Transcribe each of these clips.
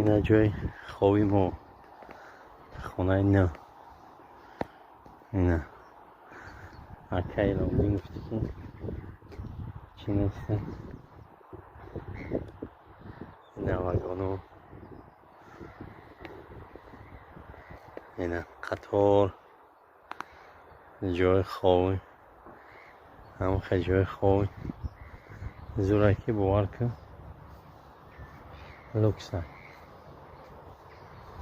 Ина ҷои хоби мо, хонаи нав. Ина акай Ломдин гуфти, ки чӣ неста. Ина вагоно, ина қатор, ҷои хоби, ҳамаха ҷои хоби зураки, бовар кун, люкса.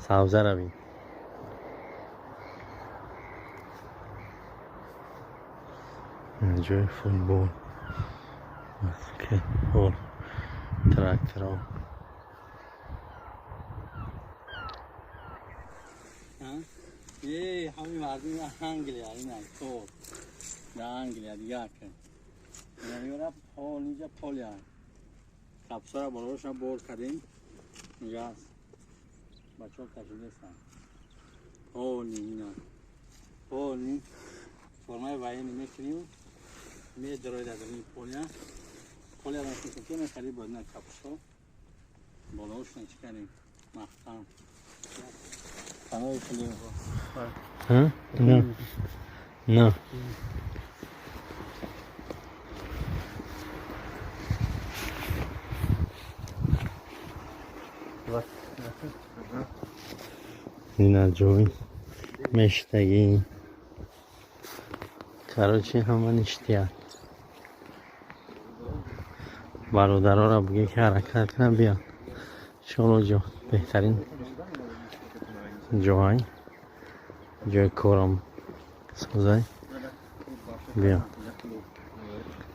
Сабзара бин. Ҷои футбол, баскетбол, тракторо. Ҳамин мардуми Англия, ина кор дар Англия дигар ки ина пол, инҷа поле капсара болоша бор кардем, инҷа аст, бачаҳо кашидастанд. Поли ина поли формаи военный мекунем, медарои дар ин поля. Поля ки мехари, бояд на капсо болоошна чӣ кардем, маҳкам. Не, не. Ина ҷои мештагӣ. Короче, ҳама ништяк. Бародароро буге, ки ҳаракат кунам, биён. Иншоалло, ҷо беҳтарин ҷоай, ҷои корам созай. Биё,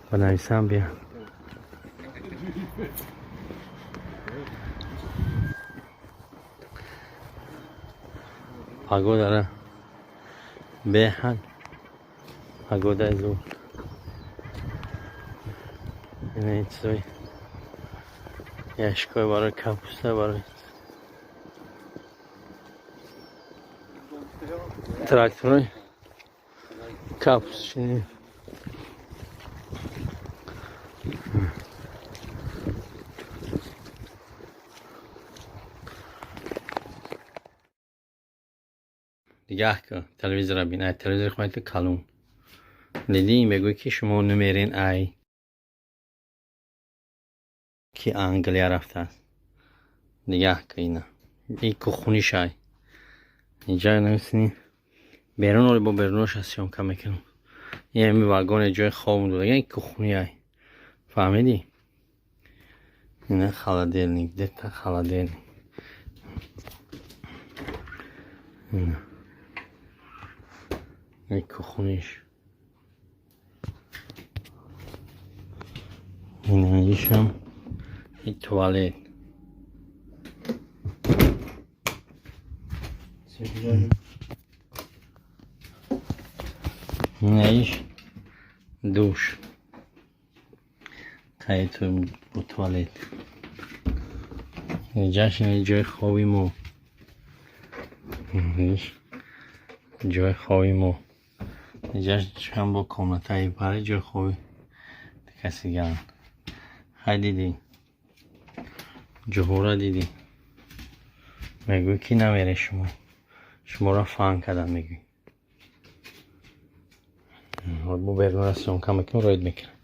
банависам, биё. Погодара беҳад, погодаи зур. Ина чизои яшкои барои капуста, барои тракторои капустчини. Дигаҳ кун, телевизора бин. Ай телевизори хоҳед калон дидӣ, мегӯй, ки шумо намерен. Ай ки Англия рафтааст. Дигаҳ кун, ина и кухонишай. Инҷа нависни берун, оли бо беруноша съёмка мекунам. Ами вагоне ҷои хоб додага, кухни ай, фаҳмидӣ? Ина холодильник, дета холодильник, ина кухониш, инаишам и туалет. Инаиш душ, қайту бо туалет. Инҷаш ҷои хоби мо, ҷои хоби мо. Инҷаш чанд бо комнатаи барои ҷои хоби каси ган. Хай, дидӣ, ҷуҳура дидӣ, мегӯй, ки намере. Шумо шуморо фан кардан мегӯй. Бо беруна съёмка мекунам, роид мекунам.